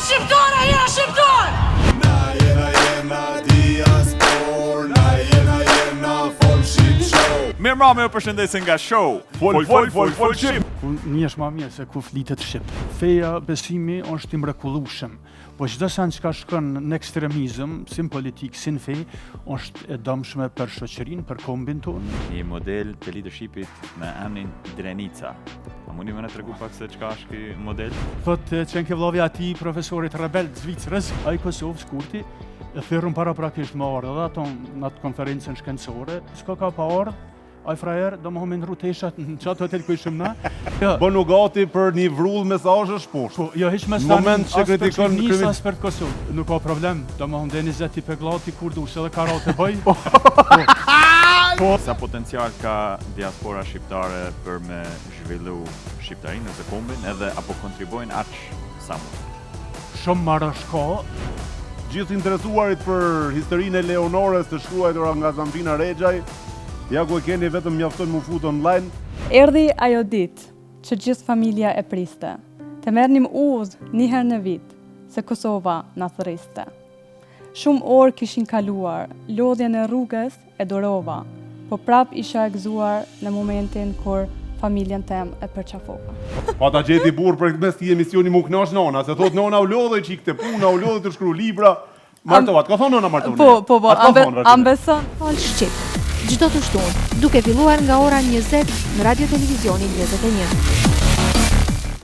shqiptar, a jena shqiptar! Na jena jena diaspor Na jena jena fol shqip show Mirëmbrëma, ju përshëndesim nga show. Fol fol fol fol shqip Ku nihesh ma mirë se ku flitet shqip. Feja, besimi është i mrekullueshëm. Po çdo sen çka shkon në ekstremizëm, si në politikë, si në fe, është e dëmshme për shoqërinë, për kombin tonë. Një model të leadershipit me emrin Drenica. A mundi me na tregu pak se çka është ky model? Thot qenke vllavi atij profesorit rebel të Zvicrës, ai Kosovës Kurti, e thirrën paraprakisht me ardhë edhe ato në atë konferencën shkencore, s'ka ka pa ardhë, Ai frajer, domethonë me ndrru teshat në qatë hotel ku ishim na. Jo. Bënu gati për një vrull mesazhesh poshtë. Po, jo hiç me Moment që kritikon kryeministrin. As për Kosovë. Nuk ka problem, domethonë deri 20 i gati kur dush edhe karate bëj. Po. po. Sa potencial ka diaspora shqiptare për me zhvillu shqiptarinë ose kombin edhe apo kontribuojnë aq sa mund? Shumë marash ka. Gjithë interesuarit për historinë e Leonorës të shkruajtura nga Zamfina Rexhaj, ja ku e keni vetëm mjafton mu fut online. Erdhi ajo ditë, që gjithë familja e priste, të merrnim udhë një herë në vit, se Kosova na thërriste. Shumë orë kishin kaluar, lodhjen e rrugës e durova, po prap isha e gëzuar në momentin kur familjen tem e përqafova. Pa ta gjeti burrë për mes këtij emisioni mu kënaq nona, se thot nona u lodhe çik te puna, u lodhe tu shkru libra. Martova, të ka thonë nona martove. Po, po, po, a m'beson? Fol Shqip, çdo të shtunë, duke filluar nga ora 20 në Radio Televizionin 21.